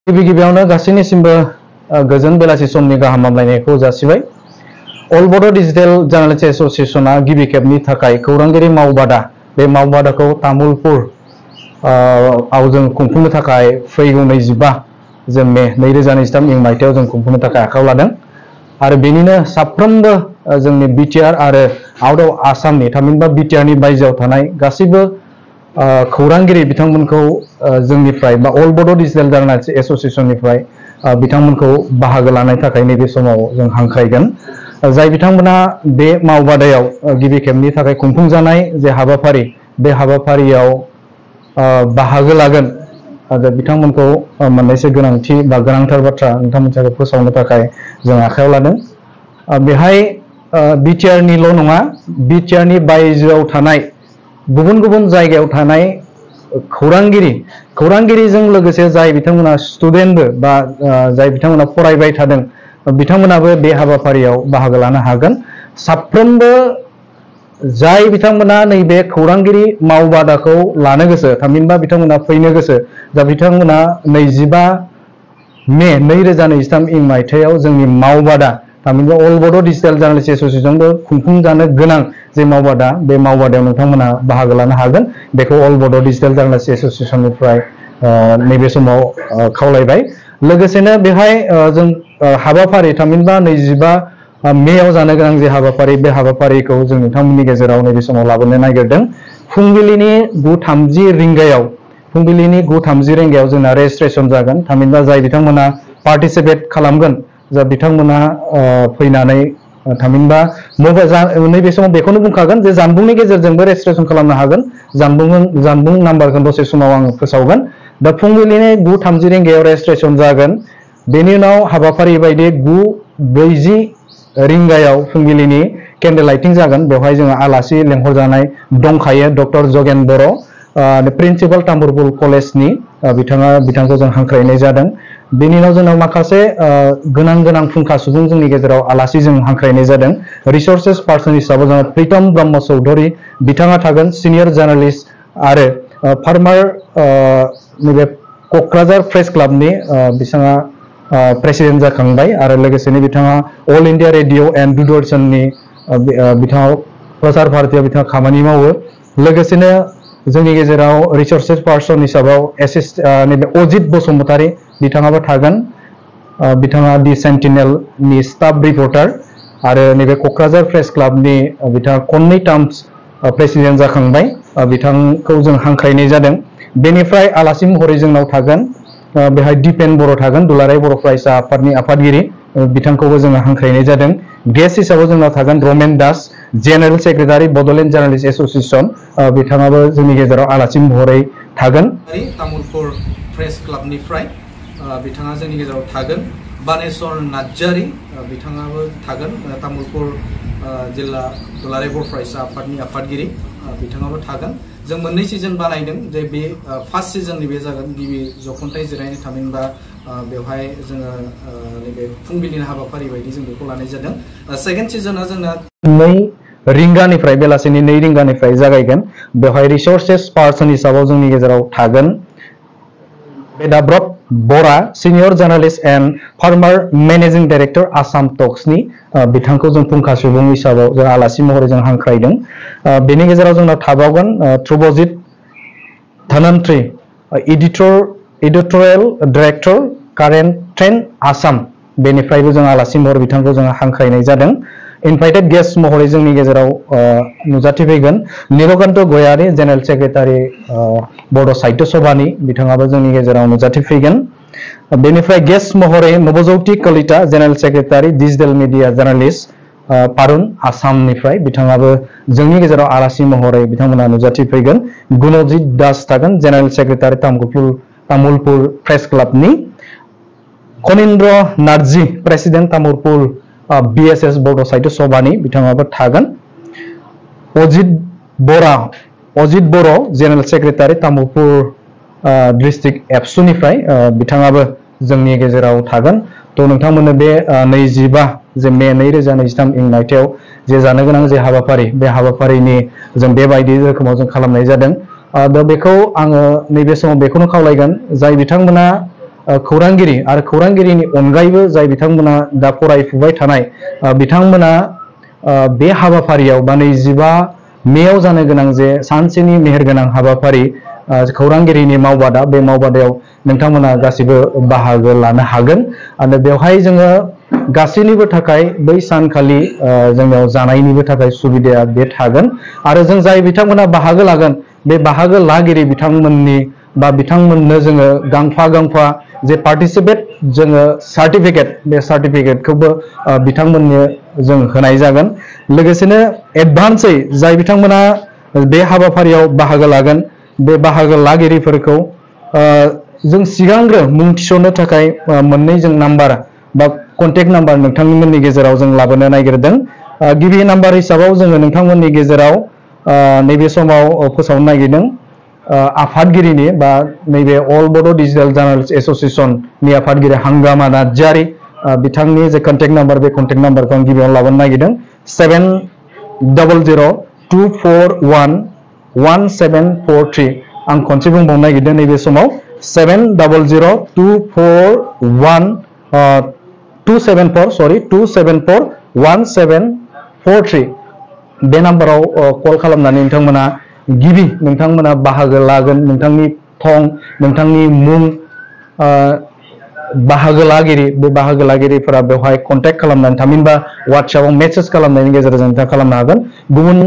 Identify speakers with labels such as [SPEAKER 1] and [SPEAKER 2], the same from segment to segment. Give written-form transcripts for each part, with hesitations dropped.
[SPEAKER 1] गिबि गिबियावनो गासैनिसिमबो गोजोन बेलासि समनि गाहाम हामलायनायखौ जासिबाय। अल बड' डिजिटेल जार्नालिस्ट एस'सिएशना गिबि खेबनि थाखाय खौरांगिरि मावबादा, बे मावबादाखौ तामुलपुर आव जों खुंफुंनो थाखाय फैगौ 25 मे 2023 मायथाइयाव जों खुंफुंनो थाखाय आखायाव लादों। आरो बेनिनो साफ्रोमबो जोंनि बिटिआर आरो आउट अफ आसामनि थामहिनबा बिटिआरनि बायजोआव थानाय गासैबो खौरांगिरि बिथांमोनखौ जोंनिफ्राय बा अल बड' डिजिटेल जार्नालिस्ट एस'सिएशननिफ्राय बिथांमोनखौ बाहागो लानाय थाखाय नैबे समाव जों हांख्रायगोन। जाय बिथांमोना बे मावबादायाव गिबि खेबनि थाखाय खुंफुंजानाय जे हाबाफारि, बे हाबाफारियाव बाहागो लागोन, बिथांमोनखौ मोननैसो गोनांथि बा गोनांथार बाथ्रा नोंथांमोनखौ फोसावनो थाखाय जों आखायाव लादों। बेहाय बिटिआरनिल' नङा, बिटिआरनि बायजोआव थानाय गुबुन गुबुन जायगायाव थानाय खौरांगिरिजों लोगोसे जाय बिथांमोना स्टुडेन्टबो बा जाय बिथांमोना फरायबाय थादों, बिथांमोनाबो बे हाबाफारियाव बाहागो लानो हागोन। साफ्रोमबो जाय बिथांमोना नैबे खौरांगिरि मावबादाखौ लानो गोसो, थामहिनबा बिथांमोना फैनो गोसो, दा बिथांमोना 25 मे 2023 मायथाइयाव जोंनि मावबादा, थामहिनबा अल बड' डिजिटेल जार्नालिस्ट एस'सिएशनबो खुंफुंजानो गोनां जे मावबादा, बे मावबादायाव नोंथांमोना बाहागो लानो हागोन। बेखौ अल बड' डिजिटेल जार्नालिस्ट एस'सिएशननिफ्राय नैबे समाव खावलायबाय। लोगोसेनो बेहाय जों हाबाफारि, थामहिनबा 25 मेयाव जानो गोनां जे हाबाफारि, बे हाबाफारिखौ जों नोंथांमोननि गेजेराव नैबे समाव लाबोनो नागिरदों। फुंबिलिनि 9:30 रिंगायाव जोंना रेजिस्ट्रेसन जागोन। थामहिनबा जाय बिथांमोना पार्टिसिपेट खालामगोन, जा बिथांमोना फैनानै, थामहिनबा नैबे समाव बेखौनो बुंखागोन जे जानबुंनि गेजेरजोंबो रेजिस्ट्रेसन खालामनो हागोन। जानबुं नाम्बारखौ दसे समाव आं फोसावगोन। दा फुंबिलिनि 9:30 रिंगायाव रेजिस्ट्रेसन जागोन। बेनि उनाव हाबाफारि बायदि 9:40 रिंगायाव फुंबिलिनि केन्डेल लाइटिं जागोन। बेवहाय जोङो आलासि लेंहरजानाय दंखायो, डक्टर जगेन बर', प्रिन्सिपाल तामुलपुर कलेजनि, बिथांखौ जों हांख्रायनाय जादों। बेनि उनाव जोंनाव माखासे गोनां फुंखा सुबुं जोंनि गेजेराव आलासि जों हांख्रायनाय जादों। रिसर्सेस पार्सन हिसाबै जोङो प्रितम ब्रह्म चौधुरी, बिथाङा थागोन, सिनियर जार्नालिस्ट आरो फार्मार नैबे क'क्राझार प्रेस क्लाबनि बिथाङा प्रेसिडेन्ट जाखांबाय। आरो लोगोसेनो बिथाङा अल इन्डिया रेडिअ' एन्ड दूरदर्शननि बिथाङा प्रसार भारतीयाव बिथाङा खामानि मावो। लोगोसेनो जोंनि गेजेराव रिसर्सेस पार्सन हिसाबाव नैबे अजित बसुमतारी, बिथाङाबो थागोन। बिथाङा दि सेन्टिनेलनि स्टाफ रिपर्टार आरो नैबे क'क्राझार प्रेस क्लाबनि बिथाङा खननै टार्म्स प्रेसिडेन्ट जाखांबाय। बिथांखौ जों हांख्रायनाय जादों। बेनिफ्राय आलासि महरै जोंनाव थागोन, बेहाय दिपेन बर' थागोन, दुलाराय बर' फरायसा आफादनि आफादगिरि, बिथांखौबो जोङो हांख्रायनाय जादों। गेस्ट हिसाबै जोंनाव थागोन Ramen Das, general secretary Bodoland journalist association, बिथाङाबो जोंनि गेजेराव आलासि महरै थागोन।
[SPEAKER 2] तामुलपुर प्रेस क्लाबनिफ्राय बिथाङा जोंनि गेजेराव थागोन। बानेश्वर नार्जारी, बिथाङाबो थागोन, तामुलपुर जिल्ला दुलाराय बर' फरायसा आफादनि आफादगिरि, बिथाङाबो थागोन। जों मोननै सिजन बानायदों, जे बे फार्स्ट सिजननि बे जागोन गिबि जखन्थाइ जिरायनाय, थामहिनबा बेवहाय जोङो नैबे फुंबिलिनि हाबाफारि बायदि जों बेखौ लानाय जादों। सेकेन्ड सिजना जोंना
[SPEAKER 1] 2 रिंगानिफ्राय, बेलासिनि 2 रिंगानिफ्राय जागायगोन। बेवहाय रिसर्सेस पार्सन हिसाबाव जोंनि गेजेराव थागोन Bedabrata Bora, senior journalist and former managing director Assam टक्सनि, बिथांखौ जों फुंखा सुबुं हिसाबाव जों आलासि महरै जों हांख्रायदों। बेनि गेजेराव जोंनाव थाबावगोन ध्रुबजित धनन्त्री, एडिटरियेल डाइरेक्टर कारेन्ट ट्रेन्ड आसाम, बेनिफ्रायबो जों आलासि महरै बिथांखौ जों हांख्रायनाय जादों। इनभाइटेड गेस्ट महरै जोंनि गेजेराव नुजाथिफैगोन नीलकान्त गयारी, जेनेरेल सेक्रेटारि बड' साहित्य सभानि, बिथाङाबो जोंनि गेजेराव नुजाथिफैगोन। बेनिफ्राय गेस्ट महरै Nabajyoti Kalita, general secretary digital media journalist पारुन आसामनिफ्राय, बिथाङाबो जोंनि गेजेराव आलासि महरै बिथांमोना नुजाथिफैगोन। गुणजित दास थागोन, जेनेरेल सेक्रेटारि तामुलपुर प्रेस क्लाबनि। खनीन्द्र नार्जी, प्रेसिडेन्ट तामुलपुर BSS बड' साहित्य सभानि, बिथाङाबो थागोन। Ajit Boro', general secretary Tamulpur district एबसुनिफ्राय, बिथाङाबो जोंनि गेजेराव थागोन। थ' नोंथांमोननो बे 25 मे 2023 मायथाइयाव जे जानो गोनां जे हाबाफारि, बे हाबाफारिनि जों बेबायदि रोखोमाव जों खालामनाय जादों। दा बेखौ आङो नैबे समाव बेखौनो खावलायगोन, जाय बिथांमोना खौरांगिरि आरो खौरांगिरिनि अनगायैबो जाय बिथांमोना दा फरायफुबाय थानाय बिथांमोना बे हाबाफारियाव बा 25 मेयाव जानो गोनां जे सानसेनि मेहेरगोनां हाबाफारि खौरांगिरिनि मावबादा बे मावबादायाव नोंथांमोना गासिबो बाहागो लानो हागोन आरो बेवहाय जोङो गासैनिबो थाखाय बै सानखालि जोंनाव जानायनिबो थाखाय सुबिदाया बे थागोन आरो जों जाय बिथांमोना बाहागो लागोन बे बाहागो लागिरि बिथांमोननि बा बिथांमोननो जोङो गांफा जे पार्टिसिपेट जोङो सार्टिफिकेट बे सार्टिफिकेटखौबो बिथांमोननो जों होनाय जागोन लोगोसेनो एडभान्सै जाय बिथांमोना बे हाबाफारियाव बाहागो लागोन बे बाहागो लागिरिफोरखौ जों सिगांग्रो मुं थिसननो थाखाय मोननै जों नाम्बार बा कन्टेक्ट नाम्बार नोंथांमोननि गेजेराव जों लाबोनो नागिरदों गिबि नाम्बार हिसाबाव जोङो नोंथांमोननि गेजेराव नैबे समाव फोसावनो नागिरदों आफादगिरिनि बा नैबे अल बड' डिजिटेल जार्नालिस्ट एस'सिएशननि आफादगिरि हांगामा नार्जारी बिथांनि जे कन्टेक्ट नाम्बार बे कन्टेक्ट नाम्बारखौ आं गिबियाव लाबोनो नागिरदों 700-241-1743 आं खनसे बुंबावनो नागिरदों नैबे समाव 274-1743 बे नाम्बाराव कल खालामनानै नोंथांमोना बाहागो लागोन नोंथांनि थं नोंथांनि मुं बाहागो लागिरि बे बाहागो लागिरिफोरा बेवहाय कन्टेक्ट खालामनानै थामहिनबा WhatsAppआव मेसेज खालामनायनि गेजेरजों नोंथाङा खालामनो हागोन गुबुन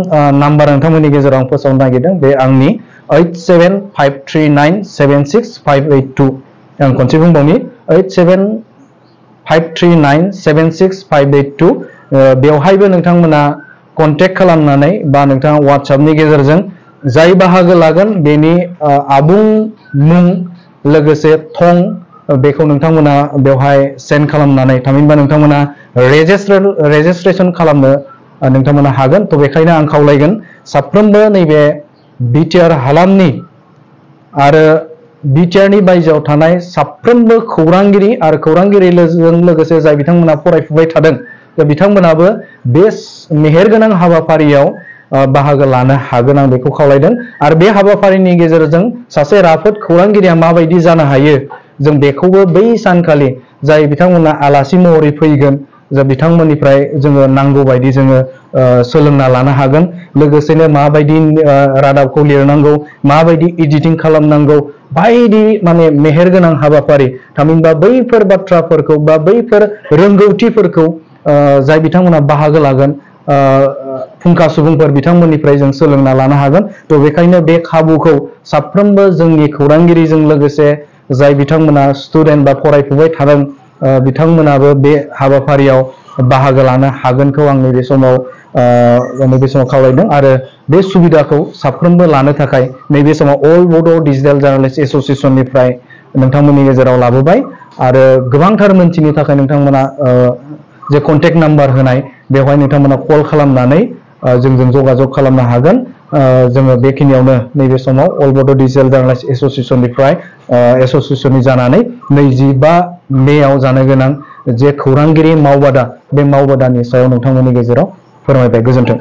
[SPEAKER 1] नाम्बार नोंथांमोननि गेजेराव आं फोसावनो नागिरदों बे आंनि 8753976582 आं खनसे बुंबावनि 8753976582 बेवहायबो नोंथांमोना कन्टेक्ट खालामनानै बा नोंथाङा WhatsAppनि गेजेरजों जाय बाहागो लागोन बेनि आबुं मुं लोगोसे थं बेखौ नोंथांमोना बेवहाय सेन्ड खालामनानै थामहिनबा नोंथांमोना रेजिस्ट्रेशन खालामनो नोंथांमोना हागोन थ' बेखायनो आं खावलायगोन साफ्रोमबो नैबे बिटिआर हालामनि आरो बिटिआरनि बायजोआव थानाय साफ्रोमबो खौरांगिरि आरो खौरांगिरिजों लोगोसे जाय बिथांमोना फरायफुबाय थादों बिथांमोनाबो बे मेहेरगोनां हाबाफारियाव बाहागो लानो हागोन आं बेखौ खावलायदों आरो बे हाबाफारिनि गेजेरजों सासे राफोद खौरांगिरिया माबायदि जानो हायो जों बेखौबो बै सानखालि जाय बिथांमोना आलासि महरै फैगोन जा बिथांमोननिफ्राय जोङो नांगौ बायदि जोङो सोलोंना लानो हागोन लोगोसेनो माबायदि रादाबखौ लिरनांगौ माबायदि एडिटिं खालामनांगौ बायदि माने मेहेरगोनां हाबाफारि थामहिनबा बैफोर बाथ्राफोरखौ बा बैफोर रोंगौथिफोरखौ जाय बिथांमोना बाहागो लागोन फुंखा सुबुंफोर बिथांमोननिफ्राय जों सोलोंना लानो हागोन थ' बेखायनो बे खाबुखौ साफ्रोमबो जोंनि खौरांगिरिजों लोगोसे जाय बिथांमोना स्टुडेन्ट बा फरायफुबाय थादों बिथांमोनाबो बे हाबाफारियाव बाहागो लानो हागोनखौ आं नैबे समाव खावलायदों आरो बे सुबिदाखौ साफ्रोमबो लानो थाखाय नैबे समाव अल बड' डिजिटेल जार्नालिस्ट एस'सिएशननिफ्राय नोंथांमोननि गेजेराव लाबोबाय आरो गोबांथार मोनथिनो थाखाय नोंथांमोना जे कन्टेक्ट नाम्बार होनाय बेवहाय नोंथांमोना कल खालामनानै जोंजों जगाजग खालामनो हागोन जोङो बेखिनियावनो नैबे समाव अल बड' डिजिटेल जार्नालिस्ट एस'सिएशननिफ्राय एस'सिएशननि जानानै 25 मेयाव जानो गोनां जे खौरांगिरि मावबादा बे मावबादानि सायाव नोंथांमोननि गेजेराव फोरमायबाय गोजोन्थों।